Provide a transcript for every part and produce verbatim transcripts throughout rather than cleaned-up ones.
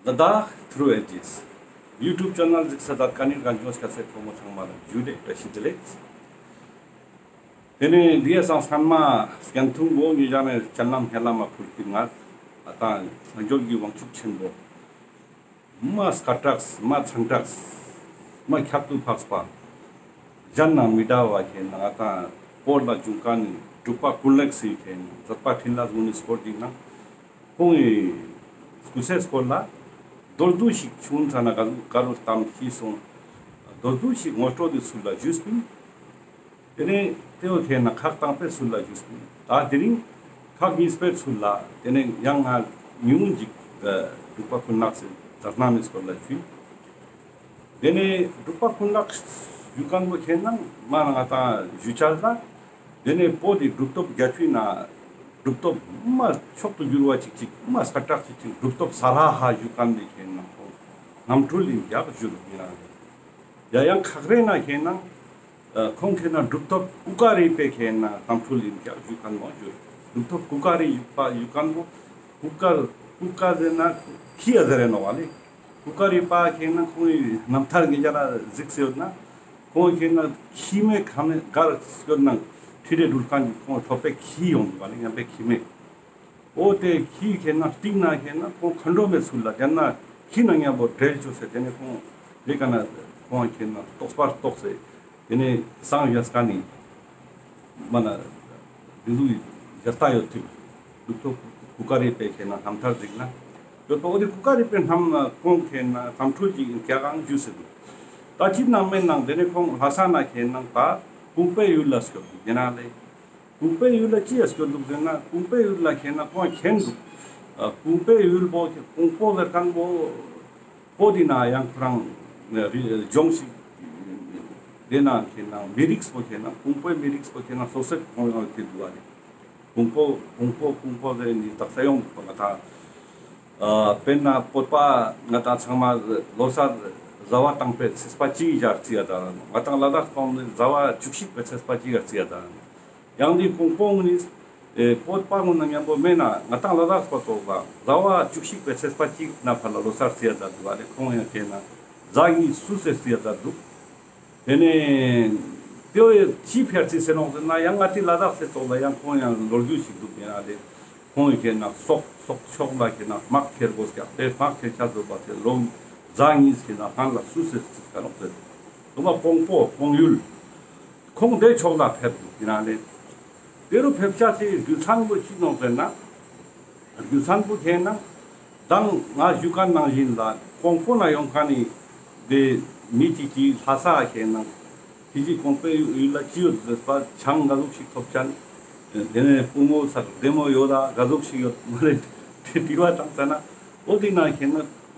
ལ་དྭགས་ཐྲུ་ཨེ་ཇིས་ཡུ་ཊུབ་ཆེ་ནལ་གཟིགས་ས་མཛད་མཁན་ནི་རྒན་གཞོན་སྐྱ་སེར་ཕོ་མོ་ཚང་མ་ལ་ཇུ་ལེ་བཀྲ་ཤིས་བདེ་ལེགས། དེ་ནས་འདི་ཡ་སང་སྔན་མ་སྐྱན་ཐུང་བོ་ངེ་ཞག་ནས་སྤྱན་ལམ་སྙན་ལམ་མ་ཕུལ་པའི་ངར་ཨ་ཏང་སྔ་འགྱུར་གྱི་དབང་ཕྱུག་ཆེན་པོ་མ་སྐད་གྲགས་མ་མཚན་གྲགས་མ་ཁྱད་དུ་འཕགས་པ་གཞན་དང་མི་འདྲ་བ་ཁེ་ན་ང་ཏང་བོད་ལ་བྱུང་མཁན་ནི་འབྲུག་པ་ཀུན་ལེགས་སི་ཁེ་ན་མཛད་པ་འཕྲིན་ལས་གུན་ནི་སྐོར་གྱི་ནང་ཁོང་གི་སྐུ་ཚེ་སྐོར་ལ་མདོར་བསྡུས་ཤིག་ཆུང་ཙ་ན་ག་ལུ་ག་ལུ་གཏམ་ཤེས་སོང་། མདོར་བསྡུས་ཤིག་ངོ་སྤྲོད་དེ་ཚུལ་ལ་ཞུས་པིན། དེ་ནས་དེའོ་ཁེ་ན་ཁག་དང་པོའི་ཚུལ་ལ་ཞུས་པིན། ད་དེ་རིང་ཁག་གཉིས་པའི་ཚུལ་ལ་དེ་ནས་ཡང་ང་ཉུང་ངུ་ཅིག་འབྲུག་པ་ཀུན་ལེགས་སི་མཛད་རྣམ་མི་སྐོར་ལ་ཞུས། དེ་ནས་འབྲུག་པ་ཀུན་ལེགས་ཞུ་མཁན་པོ་ཁེ་ན་མ་ང་ཏང་ཞུ་ཆ་ལ། དེ་ནས་བོད་དི་གྲུབ་ཐོབ་བརྒྱད་ཅུའི་ནང་གྲུབ་ཐོབ་མ་མཆོག་ཏུ་གྱུར་བ་ཅིག་ཅིག་མ་སྐད་གྲགས་ཅིག་ཅིག་གྲུབ་ཐོབ་ས་ལ་ཧ་ཞུ་མཁན་དེ་ཁེ་ན་ཁོང་རྣམ་འཕྲུལ་ལི་རྒྱག་ཞུ་རུག་ཡིན་ན། ཡ་ཡང་ཁག་རེ་ན་ཁེ་ན་ཁོང་ཁེ་ན་གྲུབ་ཐོབ་ཀུ་ཀ་རི་པའི་ཁེ་ན་རྣམ་འཕྲུལ་ལི་རྒྱག་ཞུ་མཁན་མོ་ཞུ། གྲུབ་ཐོབ་ཀུ་ཀ་རི་པ་ཞུ་མཁན་པོ་ཀུ་ཀ་ཀུ་ཀ་ཟེར་ན་ཁི་ཡ་ཟེར་རེ་ནོ་བ་ལེ། ཀུ་ཀ་རི་པ་ཁེ་ན་ཁོང་གི་རྣམ་ཐར་གྱི་རྒྱ་ལ་གཟིགས་སེ་ཡོད་ན། ཁོང་ཁེ་ན་ཁྱི་མེ་ཁ་མེ་གར་སྐྱོད་ན་ཁྲི་རེ་འགྲུལ་མཁན་གྱི་ཁོང་ཐོབ་པའི་ཁྱི་ཡོང་འདུག་བ་ལེ། ཉམས་པའི་ཁྱི་མེ། འོ་དེ་ཁྱི་ཁེ་ན་སྟིང་ན་ཁེ་ན་ཁོང་མཁའ་འགྲོ་མའི་ཚུལ་ལ་དེ་ན་ཁྱི་ན་མཉམ་པོ་འབྲེལ་བཅོས་སེ་དེ་ནས་ཁོང་དེ་ཀ་ན་ཁོང་ཁེ་ན་རྟོགས་པ་རྟོགས་སེ་དེ་ནས་སངས་རྒྱས་མཁན་ནི་མ་ན་དེ་ཟུག་རྒྱ་ལྟ་ཡོད་དུས་གྲུབ་ཐོབ་ཀུ་ཀ་རི་པའི་ཁེ་ན་རྣམ་ཐར་གཟིགས་ན་ཡོད་པ། འོ་དེ་ཀུ་ཀ་རི་པའི་རྣམ་ཁོང་ཁེ་ན་རྣམ་འཕྲུལ་གྱི་རྒྱ་གང་ཞུས་སེ་འདུག། ད་ཅི་ནང་མེད་ནང་དེ་ནས་ཁོང་ལྷ་ས་ན་ཁེ་ན་ད་ཀུང་པའི་ཡུལ་ལ་སྐྱོད་འདུག་ཡིན་ན་ལེ། ཀུང་པའི་ཡུལ་ལ་ཅི་ཡ་སྐྱོད་འདུག་ཟེར་ན་ཀུང་པའི་ཡུལ་ལ་ཁེ་ན་ཁོང་མཁྱེན་འདུག། ཨ་ཀུང་པའི་ཡུལ་པོ་ཀུང་པོ་ཟེར་མཁན་པོ་པོ་དེ་ན་ཡང་ཁོ་རང་ལྗོངས་ཤིག་དེ་ན་ཁེ་ན་མི་རིགས་པོ་ཁེ་ན་ཀུང་པོའི་མི་རིགས་པོ་ཁེ་ན་སོ་སོའི་ཁོང་ཡང་དེ་འདུག་བ་རེད། ཀུང་པོ་ཀུང་པོ་ཀུང་པོ་ཟེར་ནི་དག་ས་ཡོང་འདུག་པ། ང་ད་ཨ་དཔེར་ན་བོད་པ་ང་ཏང་ཚང་མ་ལོ་གསར་ཟླ་བ་དང་པོའི་ཚེས་པ་གཅིག་གི་ཞག་རྩི་ཡ་ད་ར་ནོ། ང་ཏང་ལ་དྭགས་པ་ནི་ཟླ་བ་བཅུ་གཅིག་པའི་ཚེས་པ་གཅིག་གི་ཞག་རྩི་ཡ་ད་ར་ནོ། ཡང་དེ་ཀོང་པོ་ངུན་ནི་ཨེ་བོད་པ་ངུན་ན་མཉམ་པོ་མེད་ན་ང་ཏང་ལ་དྭགས་པ་ཚོ་ལ་ཟླ་བ་བཅུ་གཅིག་པའི་ཚེས་པ་གཅིག་ན་ཕར་ལ་ལོ་གསར་རྩི་ཡ་ད་འདུག་ཨ་ནི་ཁོང་ཡང་ཁེ་ན་ཟླ་གཉིས་སུ་ཚེ་རྩི་ཡ་ད་འདུག། དེ་ནས་དེ་བས་ཅི་ཕེར་ཚིག་ཟེར་ནོག་ཟེར་ན་ཡང་ང་ཏི་ལ་དྭགས་སི་ཚོགས་ལ་ཡང་ཁོང་ཡང་ལོ་རྒྱུས་ཤིག་འདུག་ཡིན་ན་ལེ། ཁོང་ཡི་ཁེ་ན་སྲོག་སྲོག་ཆགས་ལ་ཁེ་ན་དམག་ཁྱེར་དགོས་ཀྱག་དེ་དམག་ཁྱེར་ཆ་བཟོ་བ་དེ་ལོ་ཟླ་གཉིས་ཁེ་ན་སྔན་ལ་སུ་ཟེར་ཚིག་ག་ནོག་ཟེར། དུ་མ་ཀོང་པོ་ཀོང་ཡུལ་ཁོང་དེ་ཕྱོགས་ལ་ཕེབས་འདུག་ཡིན་ན་ལེ། དེ་རུ་ཕེབས་ཆ་དེ་རྒྱུ་མཚན་པོ་ཅི་ནོག་ཟེར་ན། རྒྱུ་མཚན་པོ་ཁེ་ན་དང་ང་ཞུ་མཁན་ནང་བཞིན་ལ་ཀོང་པོ་ན་ཡོང་མཁན་ནི་དེ་མི་ཅིག་གིས་ལྷ་ས་ཁེ་ན་ཁྱེད་ཀྱི་ཀོང་པོའི་ཡུལ་ལ་ཅི་ཡོད་ཟེར་པ་ཆང་ག་ཟུག་ཞིག་ཐོབ་ཅན། དེ་ནས་སྤུ་ངོ་སར་བདེ་མོ་ཡོད་ལ་ག་ཟུག་ཞིག་ཡོད་མ་རེད་དེ་དྲི་བ་དྲངས་ཙ་ན་འོ་དེ་ན་ཁེ་ན་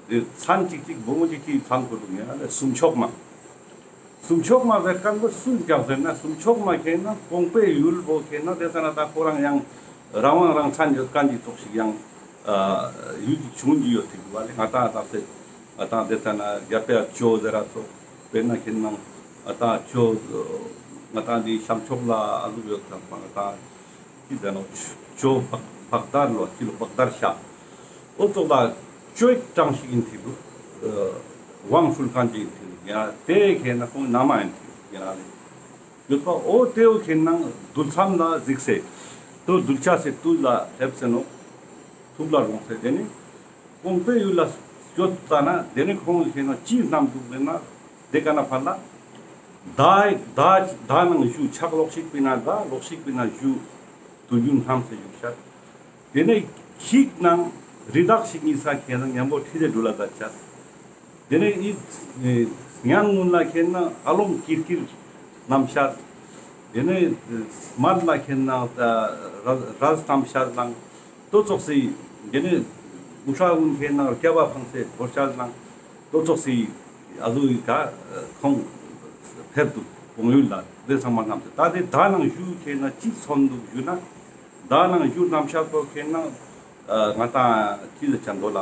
མཚན་ཅིག་ཅིག་བུ་མོ་ཅིག་གིས་མཚན་ཁོ་རུ་ངེ་ན་ལེ་སུམ་ཆོག་མ། སུམ་ཆོག་མ་ཟེར་མཁན་པོ་སུ་ཀྱག་ཟེར་ན་སུམ་ཆོག་མ་ཁེ་ན་ཀོང་པོའི་ཡུལ་པོ་ཁེ་ན་དེ་ཙ་ན་ད་ཁོ་རང་ཡང་རང་དབང་རང་བཙན་ཡོད་མཁན་གྱི་ཚོགས་ཤིག་ཡང་ཡུལ་གྱི་བྱུང་གི་ཡོད་ཐིག་བ་ལེ། ང་ཏང་ད་སེ་ང་ཏང་དེ་ཙ་ན་རྒྱ་པའི་ཅོ་ཟེར་ར་ཚོགས་དཔེར་ན་ཁེ་ན་ང་ཏང་ཅོ་ང་ཏང་འདི་ཤམ་ཕྱོགས་ལ་ཨ་ལུ་ཡོད་ཙང་ང་ཏང་ཅི་ཟེར་ནོག་ཅོ་བག་བག་དར་ལོ་ཅི་ལོ་བག་དར་ཤ། འོ་ཙོགས་ལ་ཅོའི་གྲངས་ཤིག་ཡིན་ཐིག་འདུག། དབང་ཧྲུལ་མཁན་ཅིག་ཡིན་ཐིག་འདུག། ཡང་དེ་ཁེ་ན་ཁོང་ནམ་མ་ཡིན་ཐིག་འདུག་ཡིན་ན་ལེ། ཡོད་པ་འོ་དེའོ་ཁེ་ན་གདུལ་མཚམས་ལ་གཟིགས་སེ་དོ་གདུལ་བྱ་སེ་དུས་ལ་སླེབས་སེ་ནོག། ཐུགས་ལ་རོངས་སེ་དེ་ནི་ཀོང་པོའི་ཡུལ་ལ་སྐྱོད་ཙ་ན་དེ་ནི་ཁོང་ཁེ་ན་ཅི་བསྣམས་འདུག་ཟེར་ན་དེ་ཀ་ན་ཕར་ལ་ཟླ་ཟླ་ཟླ་ནང་བཞུགས་ཕྱག་ལོགས་ཤིག་པི་ན་ཟླ་ལོགས་ཤིག་པི་ན་བཞུགས་དུས་རྒྱུན་བསྣམས་སེ་བཞུགས་ཤག། དེ་ནས་ཁྱིག་ནང་རི་དྭགས་ཤིག་གཉིས་ས་ཁེ་ན་མཉམ་པོ་ཁྲིད་དེ་འགྲུལ་ལ་ད་ཆ། དེ་ནས་ཨི་ཉང་ངུན་ལ་ཁེ་ན་ཨ་ལོང་ཀིར་ཀིར་བསྣམས་ཤག། དེ་ནས་སྨད་ལ་ཁེ་ན་ར་ར་བསྣམས་ཤག་ལང་། དོ་ཙོགས་སི་དེ་ནས་དབུ་ཁྲ་ངུན་ཁེ་ན་སྐྱ་བ་འཕངས་སེ་བོར་ཤག་ལང་། དོ་ཙོགས་སི་ཨ་ཟུ་ཡི་ཀ་ཁོང་ཕེབས་འདུག་ཀོང་ཡུལ་ལ་དེ་ཚང་མ་བསྣམས་ཏེ་ད་དེ་ད་ནང་བཞུགས་ཁེ་ན་ཅི་མཚོན་འདུག་ཞུ་ན། ད་ནང་བཞུགས་རྣམ་གཞག་པོ་ཁེ་ན་ང་ཏང་ཅི་ལ་ཅང་དོ་ལ་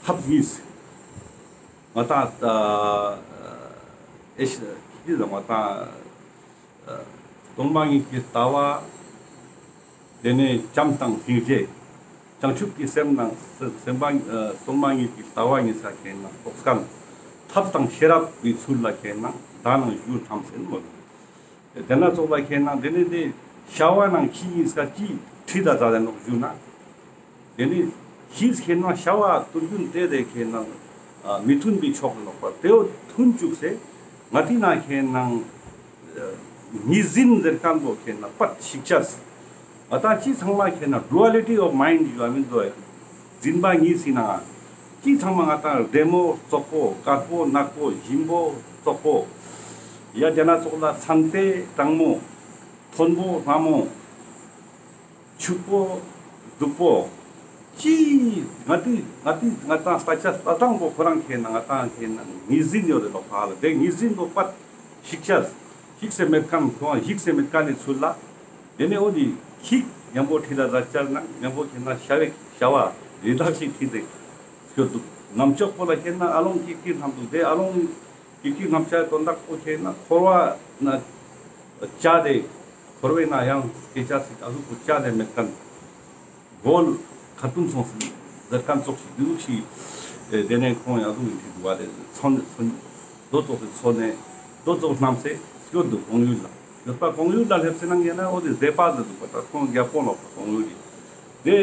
ཐབས་གཉིས། ང་ཏང་ཨེ་ཤི་ཅི་ལ་ང་ཏང་སྟོང་པ་ཉིད་ཀྱི་ལྟ་བ། དེ་ནས་བྱམས་དང་སྙིང་རྗེ། བྱང་ཆུབ་ཀྱི་སེམས་ནང་སེམས་པ་ཨ་སྟོང་པ་ཉིད་ཀྱི་ལྟ་བ་ཉིད་ས་ཁེ་ན་རྟོགས་ཁན་ཐབས་དང་ཤེས་རབ་ཀྱི་ཚུལ་ལ་ཁེ་ན་ད་ནང་ཞུ་ཐམས་ཟེར་མོད། དེ་ན་ཙོགས་ལ་ཁེ་ན་དེ་ནི་དེ་བྱ་བ་ནང་ཁྱི་ཉིས་ཀ་ཅི་ཁྲིད་ད་ཟ་ལེ་ནོག་ཞུ་ན། དེ་ནི་ཁྱིས་ཁེ་ན་བྱ་བ་ཏུར་རྒྱུན་དེ་དེ་ཁེ་ན་ཨ་མི་མཐུན་པའི་ཕྱོགས་ལ་ནོག་པ། དེ་བོ་མཐུན་བཅུག་སེ་ང་ཏི་ན་ཁེ་ན་ཨ་གཉིས་འཛིན་ཟེར་ཁན་བོ་ཁེ་ན་པད་ཞིག་ཆས། ང་ཏང་ཅི་ཚང་མ་ཁེ་ན་duality of mind ཡོད་མི་འདུག་ཨ། འཛིན་པ་གཉིས་ཟེར་ན་ཅི་ཚང་མ་ང་ཏང་བདེ་མོ་བཙོག་པོ་དཀར་པོ་ནག་པོ་ཞིམ་པོ་བཙོག་པོ། ཡ་དེ་ན་ཙོགས་ལ་ཚན་ཏེ་གྲང་མོ་མཐོན་པོ་དམའ་མོ། ཕྱུག་པོ་སྡུག་པོ། ཅི་ང་ཏི་ང་ཏི་ང་ཏང་ལྟ་ཆ་ལྟ་སྟངས་པོ་ཁོ་རང་ཁེ་ན་ང་ཏང་ཁེ་ན་གཉིས་འཛིན་ཡོད་རེད་པ། ཕ་ལ་དེ་གཉིས་འཛིན་པོ་པད་ཞིག་ཆས་ཞིག་སེ་མེད་ཁན་ཁོང་ཞིག་སེ་མེད་ཁན་ནི་ཚུལ་ལ། དེ་ནས་འོ་དེ་ཁྱི་མཉམ་པོ་ཁྲིད་ལ་ཟ་བཅར་ན་མཉམ་པོ་ཁེ་ན་བྱ་བའི་བྱ་བ་རི་དྭགས་ཤིག་ཁྲིད་དེ་སྐྱོད་འདུག། ནམ་ཅོག་པོ་ལ་ཁེ་ན་ཨ་ལོང་ཀིར་ཀིར་ལྷམ་འདུག། དེ་ཨ་ལོང་ཀིར་ཀིར་ལྷམ་ཆ་དོན་དག་པོ་ཁེ་ན་འཁོར་བ་ན་བཅད་དེ་འཁོར་བའི་ནང་ཡང་སྐྱེ་ཆ་ཞིག་ཨ་ཟུག་པོ་བཅད་དེ་མེད་ཁན། གོལ་ཁ་ཏུན་སོང་སི་ཟེར་ཁན་ཙོགས་ཤིག་འདི་ཟུག་ཤིག་ཨེ་དེ་ནས་ཁོང་ཡང་ཟུག་ཡིན་ཐིག་འདུག་བ་རེད། ཚོ་ནས་ཚོ་ནས་རྡོ་ཙོགས་སི་ཚོ་ནས་རྡོ་ཙོགས་སྣམས་སེ་སྐྱོད་འདུག་གོང་ཡུལ་ལ། ཡོད་པ་གོང་ཡུལ་ལ་སླེབས་སེ་ནང་ཡིན་ན་འོ་དེ་ཟེ་པ་ཟེར་འདུག་པ། ད་ཁོང་རྒྱ་པོ་ལོག་པ་གོང་ཡུལ་ལི་དེ་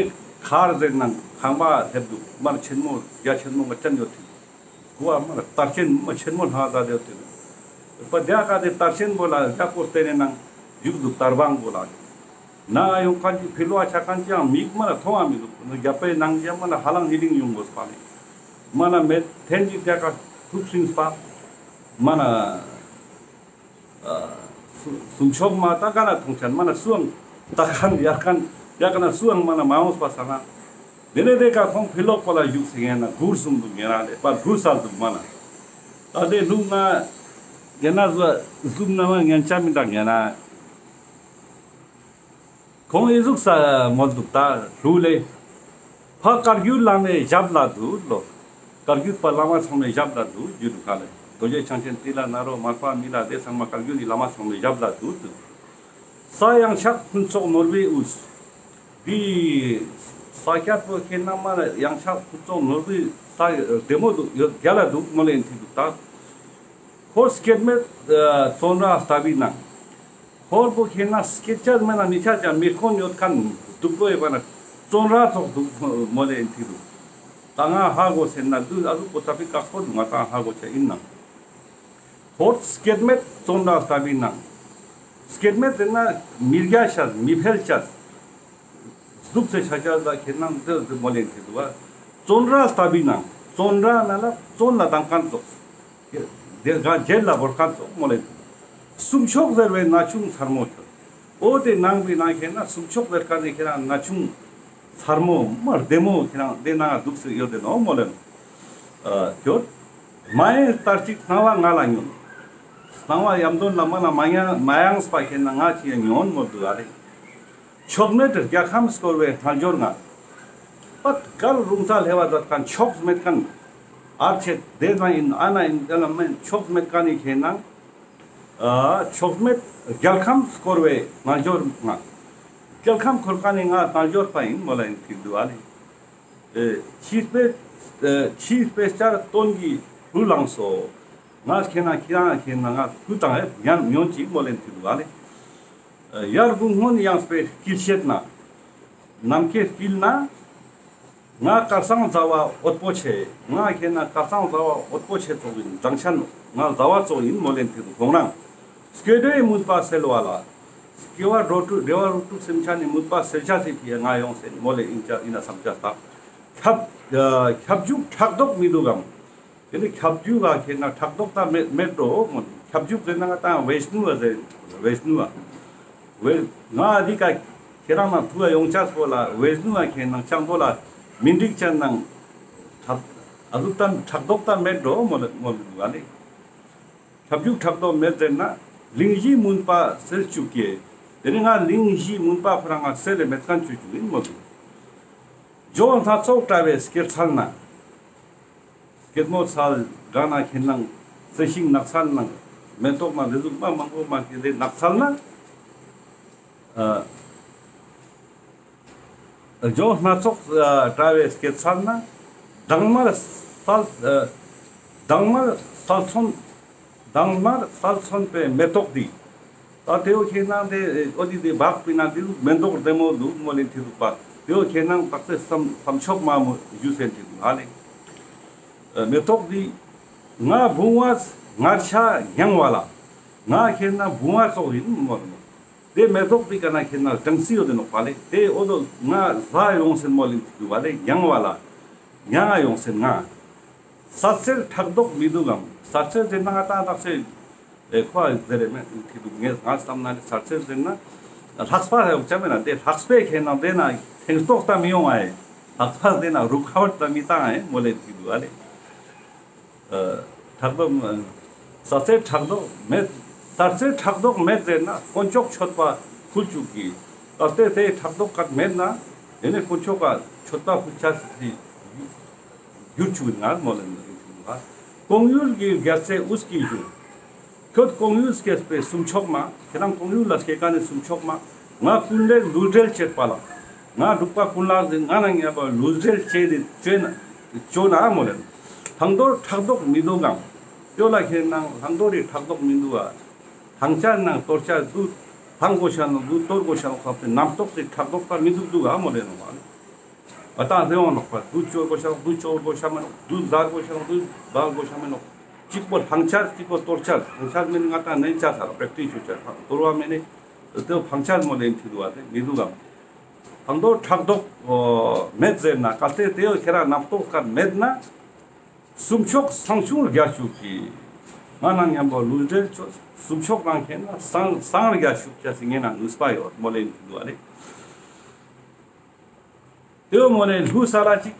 མཁར་ཟེར་ནང་ཁང་པ་སླེབས་འདུག། མར་ཆེན་མོ་རྒྱ་ཆེན་མོ་ང་ཅན་ཡོད་ཐིག། གོ་བ་མ་ལ་དར་ཆེན་མ་ཆེན་མོ་ལྷང་ད་དེ་དེ་པ་དེ་ཀ་དེ་དར་ཆེན་པོ་ལ་ཡག་པོ་བསྟན་ནས་ནང་བཞུགས་འདུག། དར་བང་པོ་ལ་ནང་ཡོང་ཁན་གྱི་ཕི་ལོ་བ་ཆ་ཁན་གྱི་ཡང་མིག་མ་ལ་མཐོང་བ་མི་འདུག། རྒྱ་པའི་ནང་གི་མ་ལ་ཧ་ལང་ཧི་ལིང་ཡོང་དགོས་པ་ནི་མ་ལ་མེད་ཐེན་གྱི་དེ་ཀ་ཐུག་སིང་པ་མ་ལ། ཨ་སུ་སུམ་ཆོག་མ་ད་ག་ན་མཐོང་ཆན་མ་ན་སུའང་ད་ག་ན་ཡར་ཁན་ཡར་ཁན་སུའང་མ་ན་མ་འོངས་པ་ས་ན། དེ་ནས་དེ་ཀ་ཁོང་ཕི་ལོག་པ་ལ་བཞུགས་སེ་ངན་ན་གུར་སུམ་འདུག་ངན་ན་ལེ་པ་གུར་སལ་འདུག་མ་ན། ད་དེ་ལུག་ང་ངན་ན་ཟ་ཟུག་ན་མ་ངན་ཆ་མི་འདྲ་ངན་ན། ཁོང་ཨི་ཟུག་ས་མོལ་འདུག་ད་ལུག་ལེ། ཕ་བཀའ་བརྒྱུད་བླ་མའི་ཞབས་ལ་འདུད་ལོ། བཀའ་བརྒྱུད་པ་བླ་མ་ཚང་མའི་ཞབས་ལ་འདུད་རྒྱུད་ཀ་ལེ། རྡོ་རྗེ་འཆང་ཆེན་ཏི་ལ་ནཱ་རོ་མར་པ་མི་ལ་དེ་ཚང་མ་བཀའ་བརྒྱུད་ཀྱི་བླ་མ་ཚང་མའི་ཞབས་ལ་འདུད་དུ། ས་ཡང་ཆག་ཕུན་ཚོགས་ནོར་བུའི་དབུས། འདི་ས་ཁྱད་པོ་ཁེ་ན་མ་ལ་ཡང་ཆག་ཕུན་ཚོགས་ནོར་བུའི་ས་བདེ་མོ་འདུག་ཡོད་རྒྱ་ལ་འདུག་མོ་ལེན་ཐིག་འདུག་ད། ཧོར་སྐྱེད་མེད་ཨ་བཙོན་ར་ལྟ་བུའི་ནང་། ཧོར་པོ་ཁེ་ན་སྐད་ཆ་མེད་ན་མི་ཆ་ཅང་མི་ཁོན་ཡོད་ཁན་སྡུག་པོ་ཡོད་པ་ན་བཙོན་ར་ཙོགས་སྡུག་མོ་ལེ་ཡིན་ཐིག་འདུག། ད་ང་ཧ་གོ་ཟེར་ན་འདུག་ཨ་ཟུག་པོ་ཏ་པི་ཀ་ཁོ་འདུག་ང་ཏང་ཧ་གོ་ཆ་ཡིན་ནང་། ཧོར་སྐྱེད་མེད་བཙོན་ར་ལྟ་བུའི་ནང་། སྐྱེད་མེད་ཟེར་ན་མི་རྒྱ་ཤ་མི་འཕེལ་ཤ། སྡུག་ཚེ་ཆ་ཆ་ལ་ཁེ་ན་འདི་འདི་མོ་ལེ་ཡིན་ཐིག་འདུག་བ། བཙོན་ར་ལྟ་བུའི་ནང་བཙོན་ར་ན་ལ་བཙོན་ལ་བཏང་ཁན་ཙོགས། དེ་ག་རྒྱལ་ལ་བོར་ཁན་ཙོགས་མོ་ལེ། སུམ་ཆོག་ཟེར་བའི་ན་ཆུང་ཚར་མོ་ཁྱོད། འོ་དེ་ནང་པའི་ནང་ཁེ་ན་སུམ་ཆོག་ཟེར་ཁན་ནི་ཁེ་ན་ན་ཆུང་ཚར་མོ་མ་བདེ་མོ་ཁེ་ན་དེ་ནང་འདུག་སེ་ཡོད་དེ་ནོ་མོ་ལེ། ཨ་ཁྱོད། མ་ཡེངས་ལྟར་ཅིག་སྣང་བ་ང་ལ་ཉོན། སྣང་བ་ཡམ་དོན་ལ་མ་ན་མ་ཡང་མ་ཡེངས་པ་ཁེ་ན་ང་ཅི་ཡང་ཉོན་མོ་འདུག་ཨ་རེ། ཕྱོགས་མེད་རྒྱལ་ཁམས་བསྐོར་བའི་རྣལ་འབྱོར་ང་། པད་གར་རུང་ས་ལྷེ་བ་མཛད་ཁན་ཕྱོགས་མེད་ཁན། ཨར་ཆེ་དེ་ན་ཡིན་ཨ་ན་ཡིན་དེ་ལ་མེན་ཕྱོགས་མེད་ཁན་ནི་ཁེ་ན། ཨ་ཕྱོགས་མེད་རྒྱལ་ཁམས་བསྐོར་བའི་རྣལ་འབྱོར་ང་། རྒྱལ་ཁམས་འཁོར་ཁན་ནི་ང་རྣལ་འབྱོར་པ་ཡིན་མོ་ལ་ཡིན་ཐིག་འདུག་ཨ་ནི། ཨེ་ཕྱིའི་དཔེ་ཨེ་ཕྱིའི་དཔེ་ཆར་སྟོན་གྱི་གླུ་བླངས་སོ། ང་ཁེ་ན་ཁྱེད་རང་ཁེ་ན་ང་སྐུ་དང་ཨེ་ཉམས་མྱོང་ཅིག་མོ་ལེན་ཐུབ་བ་ལེ། ཨེ་ཡར་དགུང་སྔོན་ཡངས་པའི་དཀྱིལ་ཤེད་ན། ནམ་མཁའི་དཀྱིལ་ན། ང་སྐལ་བཟང་ཟླ་བ་འོད་པོ་ཆེ། ང་ཁེ་ན་སྐལ་བཟང་ཟླ་བ་འོད་པོ་ཆེ་ཙོགས་ཡིན། བགྲང་ཆ་ནོ་ང་ཟླ་བ་ཙོགས་ཡིན་མོ་ལེན་ཐུབ་དགོང་རང་། སྐྱེ་འགྲོའི་མུན་པ་སེལ་བ་ལ། སྐྱེ་བ་འགྲོ་དྲུག་བདེ་བ་འགྲོ་དྲུག་སེམས་ཅན་ནི་མུན་པ་སེལ་ཆ་སི་ཕི་ཡ་ང་ཡོང་སེ་མོ་ལེ་ཡིན་ཅ་ཡིན་ན་བསམ་ཅ་ལྟ། ཁྱབ་ཁྱབ་འཇུག་ཕྲག་དོག་མི་འདུག་གམ། དེ་ནི་ཁྱབ་འཇུག་ག་ཁེ་ན་ཕྲག་དོག་ད་མེད་མེད་འགྲོ་མོ། ཁྱབ་འཇུག་ཟེར་ན་ང་ཏང་བེཤ་ནུ་བ་ཟེར་བེཤ་ནུ་བ། ང་འདི་ཀ་ཁྱེད་རང་ན་ཐུ་བ་ཡོང་ཆ་སོ་ལ་བེཤ་ནུ་བ་ཁེ་ན་ཅང་པོ་ལ་མི་འགྲིག་ཅན་ནང་ཕྲག་ཨ་ཟུག་ད་ཕྲག་དོག་ད་མེད་འགྲོ་མོ་ལེ་མོ་ལེ་འདུག་ག་ལེ། ཁྱབ་འཇུག་ཕྲག་དོག་མེད་ཟེར་ན། གླིང་བཞིའི་མུན་པ་སེལ་བཅུག་གེ། དེ་ནི་ང་གླིང་བཞིའི་མུན་པ་ཁོ་རང་ང་སེལ་ལེ་མེད་ཁན་བཅུག་བཅུག་ཡིན་མོ་དུ། ཇོ་བོ་སྣ་ཚོགས་བཀྲ་བའི་སྐྱེད་ཚལ་ན། སྐྱེད་མོ་ཚལ་འདྲ་ན་ཁེ་ནང་རྩི་ཤིང་ནགས་ཚལ་ནང་མེ་ཏོག་མ་འདི་ཟུག་མ་མང་པོ་མ་སྐྱེ་དེ་ནགས་ཚལ་ན། ཨ། ལྗོངས་སྣ་ཚོགས་ཨ་བཀྲ་བའི་སྐྱེད་ཚལ་ན། དྭངས་མར་གསལ་ཨ་དྭངས་མར་གསལ་མཚོན། དྭངས་མར་གསལ་མཚོན་པའི་མེ་ཏོག་འདི། ད་དེའོ་ཁྱེད་ནང་དེ་ཨོ་དི་དེ་བག་པི་ན་དེ་མེ་ཏོག་བདེ་མོ་འདུག་མོ་ལེན་ཐི་འདུག་པ། དེའོ་ཁྱེད་ནང་བག་སྟེ་བསམ་བསམ་ཆོག་མ་མོ་ཞུ་སེན་ཐི་འདུག་ཨ་ལེ། ཨ་མེ་ཏོག་འདི་ང་བུང་བ་ངར་ཆ་མྱང་བ་ལ། ང་ཁྱེད་ན་བུང་བ་ཙོགས་ཡིན་མོ་ལེ། དེ་མེ་ཏོག་འདི་ཀ་ན་ཁྱེད་ན་སྦྲང་རྩི་ཡོད་དེ་ནོག་པ་ལེ། དེ་འོ་དོ་ང་ཟ་ཡོང་སེན་མོ་ལེན་ཐི་འདུག་པ་ལེ། མྱང་བ་ལ། མྱང་ང་ཡོང་སེན་ང་། ཟ་ཚེར་ཕྲག་དོག་མི་འདུག་གམ། ཟ་ཚེར་དེ་ན་ང་ཏང་ཏག་ཚེ་ཨེ་ཁོ་ཟེར་རེ་མེད་ཐི་འདུག་ངས་ང་བསམ་ན་ལེ། ཟ་ཚེར་དེ་ན་ལྷགས་པ་ཡོང་ཆ་མེད་ན་དེ་ལྷགས་པའི་ཁྱེད་ན་དེ་ན་ཐེངས་ཏོག་ད་མི་ཡོང་ཨེ། ལྷགས་པ་དེ་ན་རུ་ཁ་བར་ད་མི་ཏང་ཨེ་མོ་ལེན་ཐི་འདུག་ཨ་ལེ། ཨ་ཕྲག་དོག་ཨ་ཟ་ཚེར་ཕྲག་དོག་མེད། ཟ་ཚེར་ཕྲག་དོག་མེད་ཟེར་ན་དཀོན་མཆོག་མཆོད་པ་ཕུལ་བཅུག་གི། ད་ལྟའི་དེ་ཕྲག་དོག་ཀ་མེད་ན་དེ་ནས་དཀོན་མཆོག་ག་མཆོད་པ་ཕུལ་ཆ་སི་གྱུར་བཅུག་ང་མོ་ལེན་ཐི་འདུག་ཨ། ཀོང་ཡུལ་གྱི་རྒྱལ་སྲས་དབུས་ཀྱི་གཞུང་། ཁྱོད་ཀོང་ཡུལ་སྐྱེས་པའི་སུམ་ཆོག་མ། ཁྱེད་རང་ཀོང་ཡུལ་ལ་སྐྱེ་ཀ་ནས་སུམ་ཆོག་མ། ང་ཀུན་ལེགས་ལུས་འབྲེལ་བྱེད་པ་ལ། ང་འབྲུག་པ་ཀུན་ལེགས་ཟེར་ང་ན་ངེས་པ་ལུས་འབྲེལ་བྱེད་དེ་བཅོས་ན་བཅོས་ན་མོ་ལེན། ལྷང་དོར་ཕྲག་དོག་མི་འདུག་གམ། ཅོ་ལ་ཁྱེད་ནང་ལྷང་དོར་རི་ཕྲག་དོག་མི་འདུག་ཨ། ལྷང་ཆ་ནང་དོར་ཆ་འདུག་ལྷང་གོ་ཤ་ནང་འདུག་དོར་གོ་ཤ་ནང་ཁབ་སྟེ་རྣམ་རྟོག་སི་ཕྲག་དོག་པ་མི་འདུག་འདུག་ཨ་མོ་ལེན་ནོ་ཨ། ང་ཏང་ཟེར་བ་ནོག་པ། དུ་ཅོ་གོ་ཤ་དུ་ཅོ་གོ་ཤ་མེ་ནོག་དུ་ཟ་གོ་ཤ་དུ་ཟ་གོ་ཤ་མེ་ནོག་གཅིག་པོ་ལྷང་ཆ་གཅིག་པོ་དོར་ཆ། ལྷང་ཆ་མེ་ནི་ང་ཏང་ནན་ཆ་ས་ར་པེག་ཏིས་ཆུ་ཆ་དོར་བ་མེ་ནི་དེ་ལྷང་ཆ་མོ་ལེན་ཐི་འདུག་པ་དེ་མི་འདུག་གམ། ལྷང་དོར་ཕྲག་དོག་མེད་ཟེར་ན་གལ་ཏེ་དེ་ཡོད་ཁྱེད་རང་རྣམ་རྟོག་ཀ་མེད་ན། སུམ་ཆོག་སང་ཆུང་རྒྱ་ཤུག་གི། ང་ན་མཉམ་པོ་ལུས་འབྲེལ་ཆོ་སུམ་ཆོག་རང་ཁྱེད་ན་སང་སང་རྒྱ་ཤུག་ཆ་སི་ངེ་ན་ནུས་པ་ཡོད་མོ་ལེན་ཐི་འདུག་པ་ལེ། དེའོ་མོ་ནེ་ལྷུ་ས་ལ་ཅིག་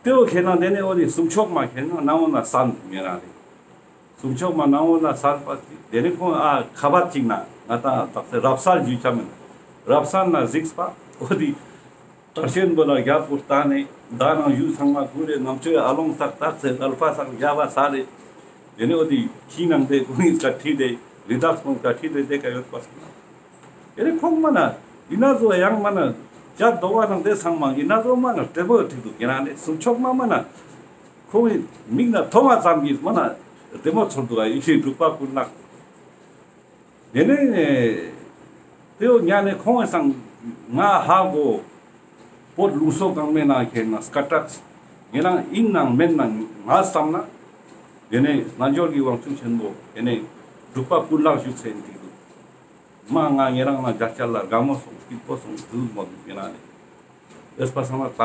དེའོ་ཁྱེད་ན་དེ་ནེ་འོ་ནི་སུམ་ཆོག་མ་ཁྱེད་ན་ནང་འོ་ན་སན་མེ་རང་རེ། སུམ་ཆོག་མ་ནང་འོ་ན་སན་པ་ཅིག་དེ་ནེ་ཁོང་ཨ་ཁ་བ་ཅིག་ན་ང་ཏང་དག་ས་རབ་སལ་ཞུ་ཆ་མེད། རབ་སལ་ན་གཟིགས་པ་འོ་དི་དར་ཤན་པོ་ལ་རྒྱ་པོ་ལྟ་ནེ་ད་ནང་ཡུལ་ཚང་མ་ཁུ་རེ་ནམ་ཆོས་ཨ་ལོང་སག་ཏག་ཚེ་ཨལ་ཕ་སག་རྒྱ་བ་ས་རེ། དེ་ནེ་འོ་དི་ཁྱི་ནང་དེ་ཁོང་ངི་ཀ་ཁྲིད་དེ་རི་དྭགས་ཁོང་ཀ་ཁྲིད་དེ་དེ་ཀ་ཡོད་པ་སོང་ན། དེ་ནེ་ཁོང་མ་ན་ཡིན་ན་ཟོ་ཡང་མ་ན་ཅ་དོ་བ་ནང་དེ་ཚང་མ་ཡིན་ན་ཟོ་མ་ན་བདེ་མོ་ཐིག་འདུག་ཡིན་ན་ནི་སུམ་ཆོག་མ་མ་ན་ཁོང་གི་མིག་ན་མཐོང་བ་ཙམ་གྱིས་མ་ན་བདེ་མོ་ཚོར་འདུག་ཨ་ཡིན་ཞིག་འབྲུག་པ་ཀུན་ལེགས། དེ་ནེ་དེའོ་ཉ་ནེ་ཁོང་གི་སང་ང་ཧ་གོ་བོད་ལུགས་སྲོལ་གང་མེད་ན་ཁྱེད་ན་སྐད་གྲགས་ངེད་རང་ཡིན་ནང་མེད་ནང་ང་བསམ་ན་དེ་ནེ་རྣལ་འབྱོར་གྱི་དབང་ཕྱུག་ཆེན་པོ་དེ་ནེ་འབྲུག་པ་ཀུན་ལེགས་བཞུགས་སེ་ཡིན་ཐིག་འདུག་མ་ང་ཉེ་རང་ན་རྒྱ་ཆ་ལ་དགའ་མོ་སོང་སྐྱིད་པོ་སོང་དུ་མོ་དུ་ཉེ་རང་ནི་ཨེས་པ་སང་ན་ད་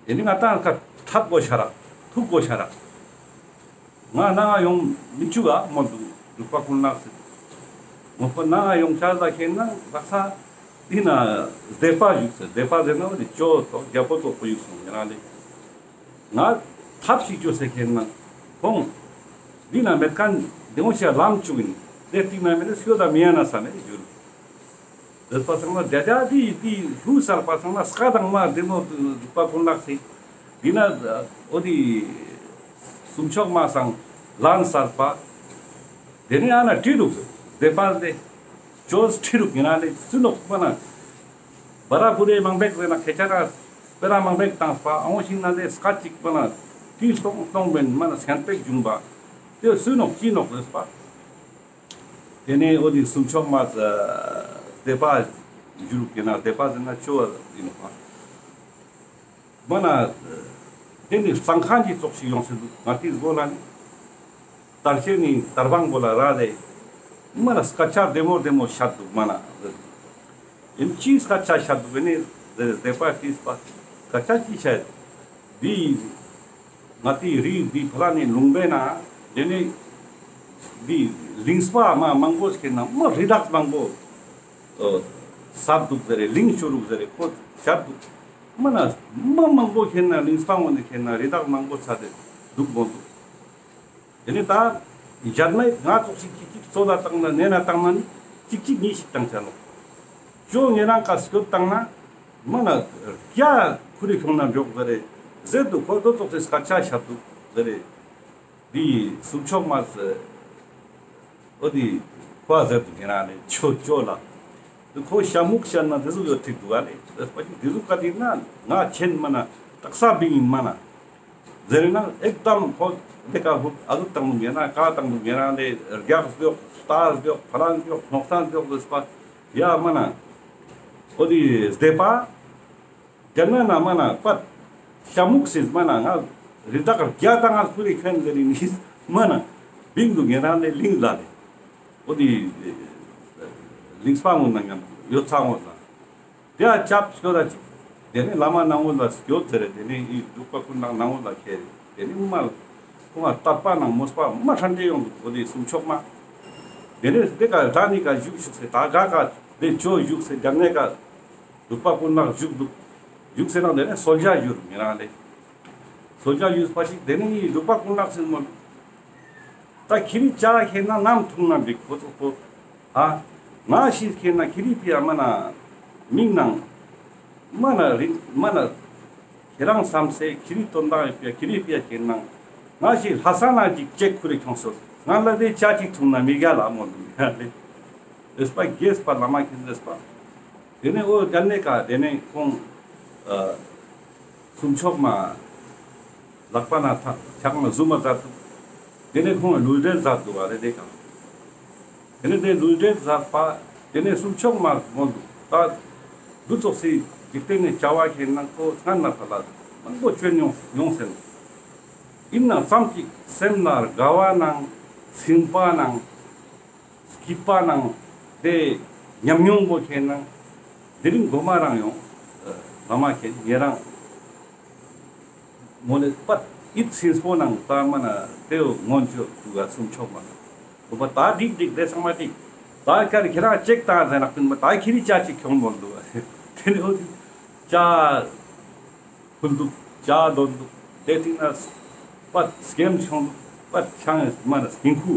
ཨེ་ནི་ང་ཏང་ཁ་ཐབ་གོ་ཤ་ར་ཐུག་གོ་ཤ་ར་ང་ན་ང་ཡོང་མི་ཆུག་ག་མོ་དུ་འབྲུག་པ་ཀུན་ལེགས་སི་མོ་ཁོ་ན་ང་ཡོང་ཆ་ལ་ཁེན་ན་བག་ས་དེ་ན་སྡེ་པ་བཞུགས་སེ་སྡེ་པ་ཟེར་ན་བ་དེ་ཅོ་ཏོ་རྒྱ་པོ་ཏོ་ཁོ་བཞུགས་སོང་ཉེ་རང་ནི། ང་ཐབས་ཤིག་བཅོས་སེ་ཁེན་ན་ཁོང་འདི་ན་མེད་ཁན་དེ་འོ་ཤ་ལམ་བཅུག་ཡིན་དེ་སྟིང་ན་མེད་ན་ཤོད་ད་མི་ཡ་ན་ས་མེད་འགྱུར། དེ་པ་སང་ན་རྒྱ་རྒྱ་དེ་དེ་ལྷུ་སར་པ་སང་ན་སྐ་དང་མ་དེ་ནོ་འབྲུག་པ་ཀུན་ལེགས་སི་འདི་ན་འོ་དེ་སུམ་ཆོག་མ་སང་ལན་སར་པ། དེ་ནི་ཨ་ན་ཁྲིད་འདུག་སྡེ་པ་དེ་ཅོས་ཁྲིད་འདུག་ཡིན་ན་ལེ་སུ་ནོག་པ་ན་བ་ར་བུ་རེ་མང་པེག་རེ་ན་ཁེ་ཆ་ན་སྤེ་ར་མང་པེག་བཏང་པ་ཨོང་ཤིང་ན་ལེ་སྐད་ཅིག་པ་ན་ཁྲིད་སྟོང་སྟོང་བེན་མ་ན་སེན་པེག་བྱུང་པ་དེ་སུ་ནོག་ཅི་ནོག་ལེ་སྤ། དེ་ནི་འོ་དེ་སུམ་ཆོག་མ་སྡེ་པ་འགྱུར་ཡིན་ན་སྡེ་པ་ཟེར་ན་ཅོ་ཡིན་ནོག་པ། མ་ན་དེ་ནི་གཙང་ཁང་གི་ཙོགས་ཤིག་ཡོང་སྲིད་འདུག་ང་ཏིས་གོ་ལ་ནི་དར་ཤེ་ནི་དར་བང་གོ་ལ་ར་ལེ་མ་ན་སྐད་ཆ་བདེ་མོ་བདེ་མོ་བཤད་འདུག་མ་ན་ཡིན་ཅི་སྐད་ཆ་བཤད་འདུག་ནི་སྡེ་པ་ཏིས་པ་སྐད་ཆ་ཅི་བཤད་འདི་ང་ཏི་རི་འདི་ཕ་ལ་ནི་ལུང་པའི་ན་དེ་ནི་འདི་གླིང་སྤ་མ་མང་པོ་ཞིག་ན་མ་རི་དྭགས་མང་པོ་སབ་འདུག་ཟེར་རེ་གླིང་ཤོར་རུག་ཟེར་རེ་ཁོ་བཤད་འདུག་མ་ན་མ་མང་པོ་ཁེན་ན་གླིང་སྤ་ངོ་ནི་ཁེན་ན་རི་དྭགས་མང་པོ་ཚ་དེ་འདུག་མོ་འདུག་དེ་ནི་ད་ཇར་མེད་ང་ཙོགས་ཤིག་ཅིག་ཅིག་ཚོ་ལ་བཏང་ན་ནེ་ན་བཏང་ན་ནི་ཅིག་ཅིག་ཉིས་ཤིག་བཏང་ཆ་ནོག་ཅོ་ངེ་རང་ཀ་སྐྱོད་བཏང་ན་མ་ན་རྒྱ་ཁུ་རི་ཁྱོང་ན་འཇོག་ཟེར་རེ་ཟེར་འདུག་ཁོ་དོ་ཙོགས་སེ་སྐད་ཆ་བཤད་འདུག་ཟེར་རེ། འདི་སུམ་ཆོག་མ་ཟེར། འོ་འདི་ཁོ་ཟེར་དུ་ངེ་རང་ནི་ཅོ་ཅོ་ལ། དེ་ཁོ་ཤ་མུག་ཤ་ན་དེ་ཟུག་ཡོད་ཐིག་འདུག་ག་ལེ། དེ་སྤ་ཅིག་དེ་ཟུག་ག་དེ་ན་ང་ཆེན་མ་ན་དག་ས་བིང་ཡིན་མ་ན། ཟེར་ན་ཨེག་དམ་ཁོ་དེ་ཀ་ཧུད་ཨ་ཟུག་བཏང་འདུག་ཉེ་རང་ཀ་བཏང་འདུག་ཉེ་རང་ལེ་རྒྱག་སྡོག་སྟར་སྡོག་ཕ་ལང་སྡོག་སྣོག་སན་སྡོག་ཟེར་སྤ་ཡ་མ་ན། ཨོ་དེ་སྡེ་པ། རྒྱ་ནག་ན་མ་ན་པད་ཤ་མུག་སིས་མ་ན་ང་རི་དྭགས་བརྒྱ་དང་ང་སུ་རེ་ཁྱོན་ཟེར་རི་ནིས་མ་ན་བིང་འདུག་ཉེ་རང་ལེ་ལིང་ལ་ལེ། ཨོ་དེ་ལིང་སྤ་ངོ་ན་ཉམ་ཡོད་ཚ་ངོ་ན། དེ་ཨ་ཅབ་སྐྱོ་ར་ཅིག་དེ་ནས་བླ་མ་ནང་ངོ་ལ་སྐྱོ་ཟེར་རེ་དེ་ནས་ཨི་འབྲུག་པ་ཀུན་ནག་ནང་ངོ་ལ་ཁྱེར་རེ་དེ་ནས་མ་ཁོང་ང་དད་པ་ནང་མོས་པ་མ་ཧྲན་ཏེ་ཡོང་འདུག་ཨོ་དེ་སུམ་ཆོག་མ། དེ་ནས་དེ་ཀ་ད་ནི་ཀ་བཞུགས་བཞུགས་སེ་ད་ག་ཀ་དེ་ཇོ་བཞུགས་སེ་རྒྱབ་ནས་ཀ་འབྲུག་པ་ཀུན་ནག་བཞུགས་འདུག་བཞུགས་སེ་ནང་དེ་ནས་གསོལ་ཇ་ཞུ་ཉེ་རང་ལེ། གསོལ་ཇ་ཞུས་པ་ཅིག་དེ་ནས་ཨི་འབྲུག་པ་ཀུན་ནག་སེ་མོ། ད་ཁྱེ་རི་ཅག་ཁེ་ན་ནམ་ཐུང་ན་འགྲིག་ཁོ་ཚོ་ཁོ། ཨ། ང་ཞིག་ཁེ་ན་ཁྱེ་རི་པི་ཡ་མ་ན་མིང་ནང་མ་ན་རིང་མ་ན་ཁྱེ་རང་བསམ་སེ་ཁྱེ་རི་དོན་དག་ཡོད་པ་ཁྱེ་རི་པི་ཡ་ཁེ་ན་ང་ཞིག་ལྷ་ས་ན་ཅིག་ཅེག་ཁུ་རེ་ཁྱོང་སོ་ང་ལ་དེ་ཅ་ཅིག་ཐུང་ན་མི་ག་ལ་མོ་འདུག་ཡ་ལེ། རེས་པ་རྒྱས་པ་བླ་མ་ཁེ་རེས་པ། དེ་ནས་འོ་དེ་ནས་ཀ་དེ་ནས་ཁོང་ཨ་སུམ་ཆོག་མ་ལག་པ་ན་ཐག་ཆག་མ་ཟུ་མ་མཛད་འདུག་དེ་ནས་ཁོང་ལུས་འབྲེལ་མཛད་འདུག་བ་རེ་དེ་ཀ། དེ་ནས་དེ་ལུས་འབྲེལ་མཛད་པ་དེ་ནས་སུམ་ཆོག་མ་མོ་འདུག་ད་འདུ་ཚོགས་སི་འཇིག་རྟེན་ནས་བྱ་བ་ཁེ་ན་ཁོ་སྔར་ན་ཕ་ལ་མང་པོ་བྱོན་མྱོང་མྱོང་ཟེར་ནོ། ཡིན་ནང་ཙམ་ཅིག་སེམས་ལ་དགའ་བ་ནང་ཚིམ་པ་ནང་སྐྱིད་པ་ནང་དེ་ཉམས་མྱོང་པོ་ཁེ་ན་དེ་རིང་གོ་མ་རང་ཡོང་། ཨ་མ་མ་ཁེ་ཉེ་རང་མོ་ལེ་པད་ཡིད་ཚིམ་པོ་ནང་ད་མ་ན་དེའོ་སྔོན་ཆོས་དུ་ག་སུམ་ཆོག་མ་ན་གོ་པ་ད་འགྲིག་འགྲིག་དེ་ཚང་མ་འགྲིག་ད་ཀར་ཁྱེ་རང་ཅེག་ད་ཟེར་ནག་པིན་མ་ད་ཁྱེ་རི་ཅ་ཅིག་ཁྱོང་མོ་འདུག་བ་དེ་ནི་འོ་དེ་ཅ། ཕུལ་འདུག་ཇ་འདོན་འདུག་དེ་ཐིག་ན་པད་སྐེམ་ཆུང་འདུག་པད་ཆང་མ་ན་སྐྱིན་ཁུ་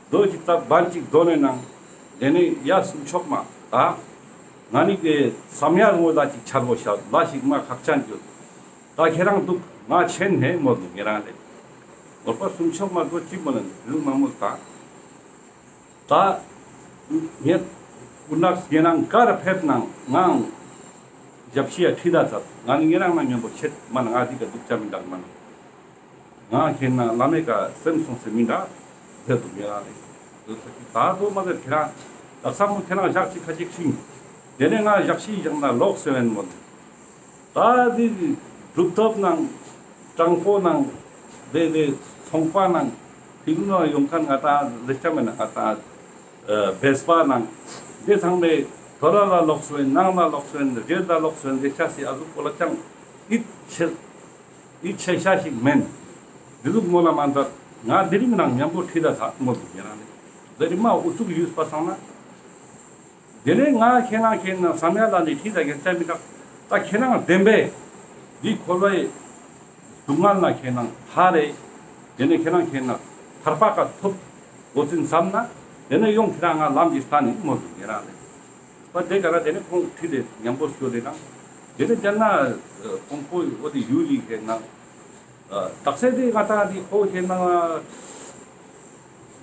རྡོ་ཅིག་ཙབ་བན་ཅིག་འདོན་ནས་ནང་དེ་ནས་ཡ་སུམ་ཆོག་མ་ད་ང་ནི་དེ་བསམ་ཡ་ངོ་ལ་ཅིག་ཆར་བོ་ཤར་ལ་ཞིག་མ་ཁག་ཅན་གྱུར་ད་ཁྱེ་རང་འདུག་ང་ཆེན་ནས་མོ་འདུག་ཉེ་རང་ལེ་ངོ་པ་སུམ་ཆོག་མ་འགྲོ་ཅིག་མོ་ལ་རིང་མ་མོ་ད། ད་ངས་ཁོ་ན་ཁྱེ་རང་གར་ཕེབས་ནང་ང་ཞབས་ཕྱི་ཡ་ཁྲིད་ད་ཚར་ང་ནི་ཉེ་རང་ན་མཉམ་པོ་ཆེད་མ་ན་ང་འདི་ག་འདུག་ཅ་མི་འདུག་མ་ན་ང་ཁྱེ་ན་བླ་མའི་ཀ་སེམས་སོང་སེ་མི་འདུག་ཟེར་འདུག་ཉེ་རང་ལེ། ད་དོ་མ་ཟེར་ཁྱེ་རང་ད་ས་མོ་ཁྱེ་རང་ཞག་ཅིག་ཁ་ཅིག་ཤིང་དེ་ནས་ང་ཞག་ཤིག་ཞག་ན་ལོག་སེ་བན་མོ་ལེ། ད་འདི་གྲུབ་ཐོབ་ནང་དྲང་པོ་ནང་དེ་དེ་ཚོང་པ་ནང་ཕི་ལུ་ན་ཡོང་མཁན་ང་ཏང་ལེགས་ཆ་མེད་ན་ང་ཏང་བེས་པ་ནང་དེ་ཚང་མའི་དོ་ར་ལ་ལོག་སོན་ནང་ལ་ལོག་སོན་རེད་ལ་ལོག་སོན་ལེགས་ཆ་སི་ཨ་ཟུག་པོ་ལ་ཅང་ཡིད་ཆེས་ཡིད་ཆེས་ཤ་ཞིག་མེན། འདི་ཟུག་མོ་ལ་མ་འདྲ་ང་འདི་རིང་ནང་མཉམ་པོ་ཁྲིད་ད་ཚ་མོ་ཟུག་ཡིན་རང་ནི་ཟེར་མ་འུ་ཚུགས་ཡུས་པ་སང་ན། དེ་ནས་ང་ཁྱེ་རང་ཁྱེ་ན་བསམ་ཡ་ལ་ནི་ཁྱི་ད་ཁྱེ་ཆ་མི་དྲག་ད་ཁྱེ་རང་བདེན་པས་འདི་འཁོར་བའི་སྡུག་བསྔལ་ན་ཁྱེ་རང་ཐར་རེ། དེ་ནས་ཁྱེ་རང་ཁྱེ་ན་ཐར་པ་ཀ་ཐོབ་འོ་ཙིན་བསམ་ན་དེ་ནས་ཡོང་ཁྱེ་རང་ང་ལམ་གྱི་སྟན་ནི་མོ་ཟུག་ཉེ་རང་རེད། པ་དེ་ག་ན་དེ་ནས་ཁོང་ཁྲིད་དེ་མཉམ་པོ་སྐྱོད་དེ་ན་དེ་ནས་དེ་ན་ཁོང་པོ་འོ་དེ་ཡུལ་ལི་ཁྱེ་ན། དག་ས་དེ་ང་ཏང་དེ་ཁོ་ཁྱེ་ན་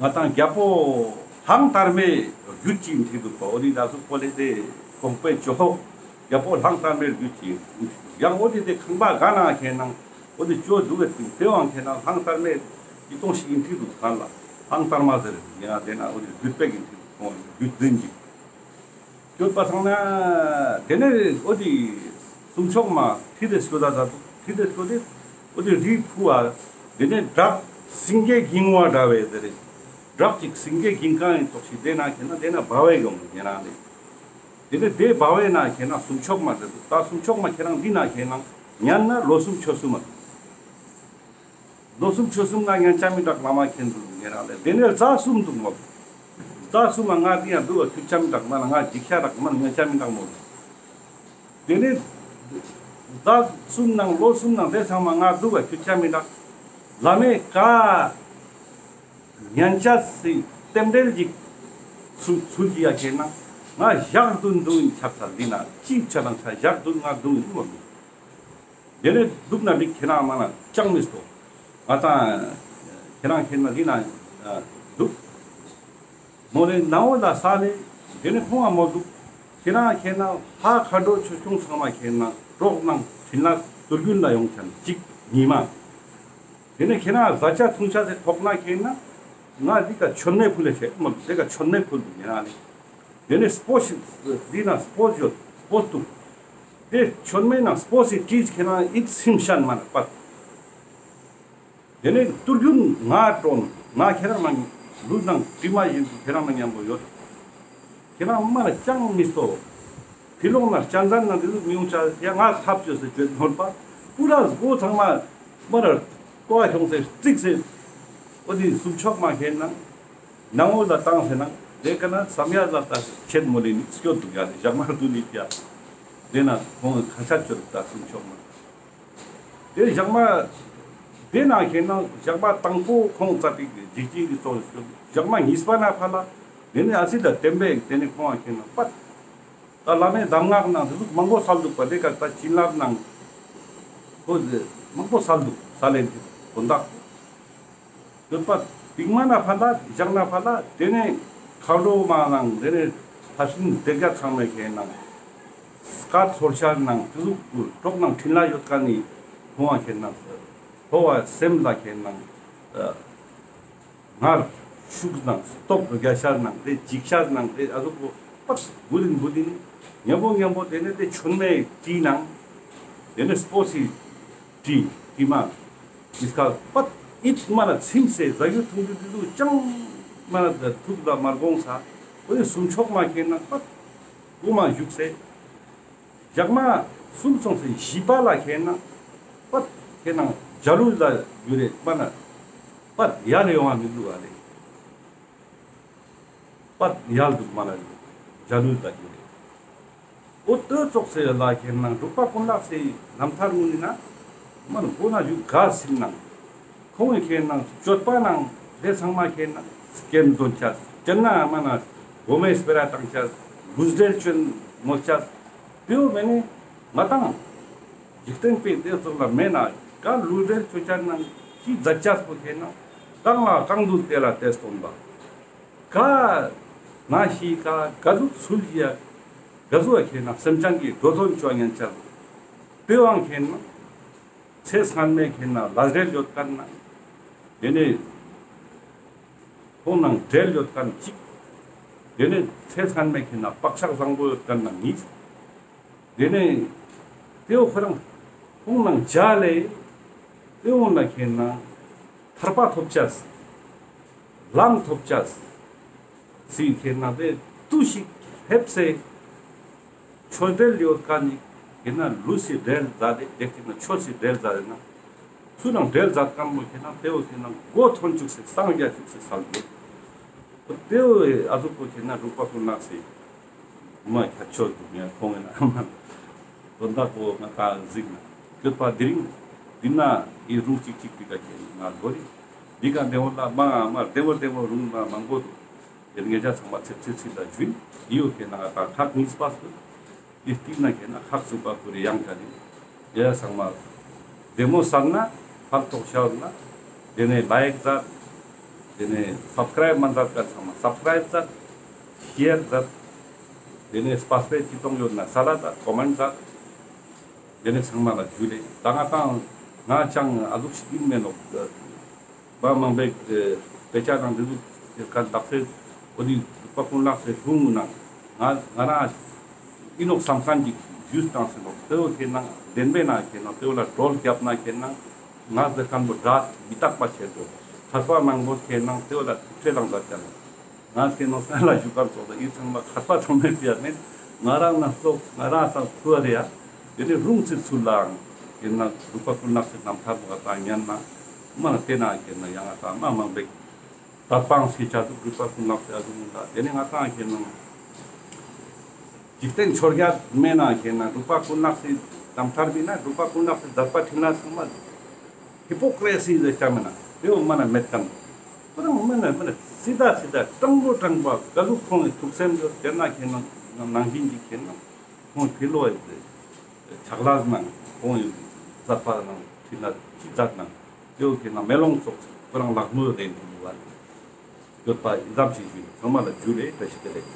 ང་ཏང་རྒྱལ་པོ་གླང་དར་མའི་རྒྱུད་ཅིག་འཁྲིད་འདུག་པ། འོ་དེ་ད་སུ་པོ་ལེ་དེ་གོང་པའི་ཇོ་ཧོ་རྒྱལ་པོ་གླང་དར་མའི་རྒྱུད་ཅིག་ཡང་འོ་དེ་དེ་ཁང་པ་ག་ན་ཁྱེ་ན་འོ་དེ་ཅོ་འདུག་གི་དེ་དེ་བང་ཁྱེ་ན་གླང་དར་མའི་ཡི་ཏོང་ཞིག་འཁྲིད་འདུག་ག་ལ་གླང་དར་མ་ཟེར་ཡང་དེ་ན་འོ་དེ་རྒྱུད་པའི་འཁྲིད་འདུག་ཁོང་རྒྱུད་འཛིན་ཅིག་སྐྱོད་པ་སང་ན་དེ་ནས་འོ་དེ་སུམ་ཆོག་མ་ཁྲིད་དེ་སྐྱོད་ད་ད་ཁྲིད་དེ་སྐྱོད་དེ་འོ་དེ་རི་ཕུ་བ་དེ་ནས་བྲག་སེང་གེ་འགྱིང་བ་འདྲ་བའི་དེ་རེད། བྲག་ཅིག་སེང་གེ་འགྱིང་གང་ཡིན་ཙོགས་ཤིག་དེ་ན་ཁྱེ་ན་དེ་ན་བ་བའི་གོང་ཉེ་རང་རེད། དེ་ནས་དེ་བ་བའི་ན་ཁྱེ་ན་སུམ་ཆོག་མ་དེ་འདུག་ད་སུམ་ཆོག་མ་ཁྱེ་རང་འདི་ན་ཁྱེ་ན་ཉན་ན་ལོ་གསུམ་ཆོས་གསུམ་མ་འདུག་ལོ་གསུམ་ཆོས་གསུམ་ན་ཉན་ཆ་མི་དྲག་མ་མ་མཁྱེན་འདུག་ཉེ་རང་ལེ། དེ་ནས་རྩ་གསུམ་འདུག་མོ། རྩ་གསུམ་ལ་ང་འདི་ཡང་འདུག་བ་ཁྱུ་ཆ་མི་དྲག་མ་ལ་ང་འཇིགས་ཤ་དྲག་མ་ཉན་ཆ་མི་དྲག་མོ། དེ་ནས་རྩ་གསུམ་ནང་ལོ་གསུམ་ནང་དེ་ཚང་མ་ང་འདུག་བ་ཁྱུ་ཆ་མི་དྲག་བླ་མའི་བཀའ་ཉན་ཆ་སི་རྟེན་འབྲེལ་གྱི་ཚུལ་ཚུལ་གྱི་ཡ་ཁྱེ་ན་ང་ཞག་བདུན་འདུག་ཡིན་ཆ་ཚ་འདི་ན་ཅིག་ཆ་དང་ཆ་ཞག་བདུན་ང་འདུག་ཡིན་མོ། དེ་ནས་འདུག་ན་འགྲིག་ཁྱེ་རང་མ་ན་ཅང་མི་སྟོ། ང་དང་ཁྱེ་རང་ཁྱེ་ན་འདི་ན་འདུག་མོ་ནས་ནའོ་ལ་ས་ལེ། དེ་ནས་ཁོང་ང་མོ་འདུག་ཁྱེད་རང་ཁྱེད་ན་ཧ་ཁ་འགྲོ་ཆོས་སྐྱོང་ཚང་མ་ཁྱེད་ན་གྲོགས་ནང་འཕྲིན་ལ་དུར་རྒྱུན་ལ་ཡོང་ཆ་ན་གཅིག་ཉི་མ། དེ་ནས་ཁྱེད་རང་བཟའ་ཆ་འཐུང་ཆ་ཟེར་ཐོག་ན་ཁྱེད་ན་ང་འདི་ཀ་མཆོད་མེ་ཕུལ་ལེ་ཆེ་མོ་འདི་ཀ་མཆོད་མེ་ཕུལ་འདུག་ཉེ་རང་ནི། དེ་ནས་སྤོས་ཤིག་འདི་ན་སྤོས་ཡོད་སྤོས་འདུག་དེ་མཆོད་མེ་ནང་སྤོས་སི་དྲིས་ཁྱེད་རང་ཨིད་སིམ་ཤན་མ་ན་པད། དེ་ནས་དུར་རྒྱུན་ང་དྲོན་ང་ཁྱེད་རང་ནང་ལུས་ནང་དྲི་མ་བཞིན་དུ་ཁྱེད་རང་ནང་མཉམ་པོ་ཡོད། ཁྱེད་རང་མ་ལ་ཅང་མི་སྟོ། ཕི་ལོག་ན་སྤྱན་ཟན་ནང་དེ་ཚོ་མི་ཡོང་ཆ་ཡ་ང་ཐབས་བཅོས་སེ་བཅོས་ནོར་པ། པུ་ར་སྒོ་ཚང་མ་མ་ར་ཀོ་བ་ཁྱོངས་སེ་རྩིག་སེ། འོ་དེ་སུམ་ཆོག་མ་ཁྱེད་ན་ནང་འོ་ལ་བཏང་སེ་ན་དེ་ཀ་ན་བསམ་ཡ་ལ་ལྟ་ཆེད་མོ་ལེ་ནི་སྐྱོད་འདུག་ཡ་ནི་ཞག་མ་འདུག་ནི་ཡ། དེ་ན་ཁོང་ཁ་ཆ་བཅོས་ད་སུམ་ཆོག་མ། དེ་ཞག་མ། དེ་ན་ཁྱེད་ན་ཞག་མ་དང་པོ་ཁོང་རྩ་ཏིག་ཇི་ཅི་གི་ཙོགས་ཞག་མ་གཉིས་པ་ན་ཕ་ལ། དེ་ནས་ཨ་སི་ལ་བསྟན་པས་དེ་ནས་ཁོང་ཨ་ཁྱེད་ན་པད། ད་བླ་མའི་གདམས་ངག་ནང་དེ་ཟུག་མང་པོ་སལ་འདུག་པ་དེ་ཀ་ད་བྱིན་རླབས་ནང་། ཁོ་མང་པོ་སལ་འདུག་ས་ལེན་གྱི་དོན་དག་ཡོད་པ། དེང་མ་ན་ཕ་ལ་ཞག་ན་ཕ་ལ་དེ་ནས་ཁ་ལོ་མ་ནང་དེ་ནས་ཕ་ཤིན་དེ་ག་ཚང་མའི་ཁེ་ནང་སྐད་ཚོར་ཤར་ནང་དེ་ཟུག་གྲོགས་ནང་འཕྲིན་ལ་ཡོད་ཀ་ནི་ཁོང་བ་ཁེ་ནང་ཕོ་བ་སེམས་ལ་ཁེ་ནང་ངར་ཤུགས་ནང་སྟོབས་རྒྱ་ཤར་ནང་དེ་འཇིགས་ཤར་ནང་དེ་ཨ་ཟུག་པོ་པ་བུ་ལིན་བུ་ལིན་ཉམ་པོ་ཉམ་པོ་དེ་ནས་དེ་ཆུན་མའི་དྲི་ནང་དེ་ནས་སྤོ་སི་དྲི་དྲི་མ་ཨིས་ཀ་པད་ཨིད་མ་ལ་ཚིམ་སེ་ཟ་ཡུ་འཐུང་རྒྱུ་དེ་ཚོ་ཅང་མ་ལ་ཐུག་ལ་མར་དགོངས་ས། འོ་དེ་སུམ་ཆོག་མ་ཁེ་ན་པད་གོ་མ་བཞུགས་སེ། ཞག་མ་གསུམ་སོང་སེ་བཞི་པ་ལ་ཁེ་ན་པད་ཁེ་ན་ཇ་ལུ་ལ་ཡུ་རེ་མ་ན་པད་ཡར་ཡོང་བ་མི་འདུག་བ་ལེ། པད་ཡལ་འདུག་མ་ལ་ཇ་ལུ་ད་ཀྱི་རེད། འོ་ཏོ་ཙོགས་སེ་ལ་ཁེ་ན་འབྲུག་པ་ཀུན་ལེགས་སེ་རྣམ་ཐར་ངུ་ནི་ན་མ་ལ་མགོ་ན་ཡུག་ག་སིལ་ནང་ཁོང་གི་ཁེ་ན་སྤྱོད་པ་ནང་དེ་ཚང་མ་ཁེ་ན་སྐྱེམས་དོན་ཆ་སྤྱིར་ན་མ་ན་གོ་མེ་སྤེ་ར་བཏང་ཆ་ལུས་འབྲེལ་ཅོན་མོལ་ཆ་དེའོ་མེ་ནི་ང་དང་འཇིག་རྟེན་པའི་དེ་ཙོགས་ལ་མེ་ན་ག་ལུས་འབྲེལ་ཅོ་ཆ་ནང་ཅི་མཛད་ཆ་སོ་ཁེ་ན་གང་ལ་གང་འདུལ་དེ་ལ་དེ་སྟོན་པ། ག་ན་ཤི་ཀ་ག་ཟུག་ཚུལ་ཡ་ག་ཟུག་ཁེ་ན་སེམས་ཅན་གྱི་འགྲོ་དོན་ཅོ་ཉན་ཆ་ལུ། དེ་བང་ཁེ་ན་ཚེ་སྔན་མའི་ཁེ་ན་ལ་རེ་ཡོད་ཀ་ན་དེ་ནས་ཁོང་ནང་འབྲེལ་ཡོད་ཀ་ན་གཅིག་དེ་ནས་ཚེ་སྔན་མའི་ཁེ་ན་བག་ཆགས་བཟང་པོ་ཡོད་ཀ་ན་གཉིས། དེ་ནས་དེའོ་ཁོ་རང་ཁོང་ནང་མཇལ་ལེ་དེའོ་ན་ཁེ་ན་ཐར་པ་ཐོབ་ཆ་ལམ་ཐོབ་ཆ་སི་ཁེ་ན་དེ་ཏུ་ཞིག་ལྷེབ་སེ་ཆོས་འབྲེལ་ཡོད་ཀ་ནི་ཁེ་ན་ལུས་སི་འབྲེལ་མཛད་དེ་དེ་ཁེ་ན་ཆོས་སི་འབྲེལ་མཛད་དེ་ན་ཚུ་ནང་འབྲེལ་མཛད་ཀ་མོ་ཁེ་ན་དེའོ་ཁེ་ན་མགོ་ཐོན་བཅུག་སེ་སངས་རྒྱས་བཅུག་སེ་སལ་དགོས། དེའོ་ཨ་ཟུག་པོ་ཁེ་ན་འབྲུག་པ་ཀུན་ལེགས་སེ་མ་ཁྱད་ཆོས་འདུག་ངས་ཁོང་ངི་ན་དོན་དག་པོ་ང་ད་གཟིགས་ན་སྐྱོད་པ་དེ་རིང་འདི་ན་ཨི་རུང་གཅིག་གཅིག་པི་ཀ་ཁེ་ན་ང་གོ་རི་འདི་ཀ་འདེ་བོ་ལ་མ་མ་འདེ་བོ་འདེ་བོ་རུང་མ་མང་པོ་འདུག་དེ་ངེད་ཅག་ཚང་མ་ཚེ་ཚེ་ཚིག་ལ་འཇུས་ཡིའོ་ཁེ་ན་ང་ད་ཁག་གཉིས་པ་སུ། དེ་སྟིང་ན་ཁེ་ན་ཁག་ཚུགས་པ་ཁོ་རེ་ཡང་ཀ་ནི། དེ་ཚང་མ་བདེ་མོ་སར་ན་ཕར་ཐོག་ཤར་ན་དེ་ནས་ལའིཀ་མཛད། དེ་ནས་སབ་སི་ཀ་རའིབ་མ་མཛད་ཀ་ཚང་མ་སབ་སི་ཀ་རའིབ་མཛད། ཤེར་མཛད། དེ་ནས་སྤ་སྤེ་ཅི་གཏོང་ཡོད་ན་ས་ལ་ད་ཀོ་མེན་མཛད། དེ་ནས་ཚང་མ་ལ་ཇུ་ལེ། ད་ང་དང་ང་ཅང་ཨ་ཟུག་ཞིག་ཡིན་མེད་ནོག་བ་མང་པོའི་དཔེ་ཆ་དང་འདི་ཚོ་ཁ་བཏགས་སེ་འོ་དེ་འབྲུག་པ་ཀུན་ལེགས་སེ་ལྷུང་ངུ་ན་ང་ང་རང་ཨིན་ནོག་བསམ་མཁན་གྱི་ཇུས་བཏང་སེ་ནོག་དེ་བོ་ཁེ་ན་བདེན་པའི་ན་ཁེ་ན་དེ་བོ་ལ་གྲོལ་རྒྱབ་ན་ཁེ་ན་ང་ཟེར་མཁན་པོ་དགྲ་མི་རྟག་པ་ཆེ་འགྲོ། ཐར་པ་མང་པོ་ཁེ་ན་དེ་བོ་ལ་ཐུགས་ཁྲལ་ལང་ད་ཅན། ང་ཁེ་ན་སྔ་ལ་ཞུ་ཁན་ཙོགས་ད་ཨི་ཚང་མ་ཁ་པ་ཚང་མའི་ཕི་ཡ་མེད། ང་རང་ན་ཙོགས་ང་རང་སང་ཐུ་བ་རེ་ཡ། དེ་ནས་རུང་ཚིག་ཚུལ་ལའང་ཁེ་ན་འབྲུག་པ་ཀུན་ལེགས་སི་རྣམ་ཐར་བོ་ང་ད་ཉན་ན་མ་ན་དེ་ན་ཁེ་ན་ཡང་ང་ད་མ་མང་པོ་ད་སྤང་སེ་ཆ་དུ་འབྲུག་པ་ཀུན་ལེགས་སི་ཨ་ཟུག་མི་ད་དེ་ནས་ང་ད་ཁེ་ན་འཇིག་རྟེན་ཆོས་བརྒྱད་མེད་ན་ཁེ་ན་འབྲུག་པ་ཀུན་ལེགས་སི་རྣམ་ཐར་མེད་ན་འབྲུག་པ་ཀུན་ལེགས་སི་མཛད་པ་འཕྲིན་ལས་ཚང་མ་ཧི་པོ་ཀྲེ་སི་ཟེར་ཆ་མེད་ན་དེ་བོ་མ་ན་མེད་ཀ་ནོག་ཁོ་རང་མ་ན་མ་ན་སི་ད་སི་ད་དྲང་པོ་དྲང་པོ་ག་ཟུག་ཁོང་གི་ཐུགས་སེམས་ཡོད་དེ་ན་ཁེ་ན་ནང་བཞིན་གྱི་ཁེ་ན་ཁོང་ཕི་ལོ་ཡི་ཕྱག་ལས་ནང་ཁོང་གི་མཛད་པ་ནང་འཕྲིན་ལས་ཅི་མཛད་ནང་དེ་བོ་ཁེ་ན་མེ་ལོང་ཙོགས་ཁོ་རང་ལག་མོ་ལེན་དུ་བ་ཡོད་པ་ཨི་ཙམ་ཞིག་ཞུས། ཚང་མ་ལ་ཇུ་ལེ། བཀྲ་ཤིས་བདེ་ལེགས།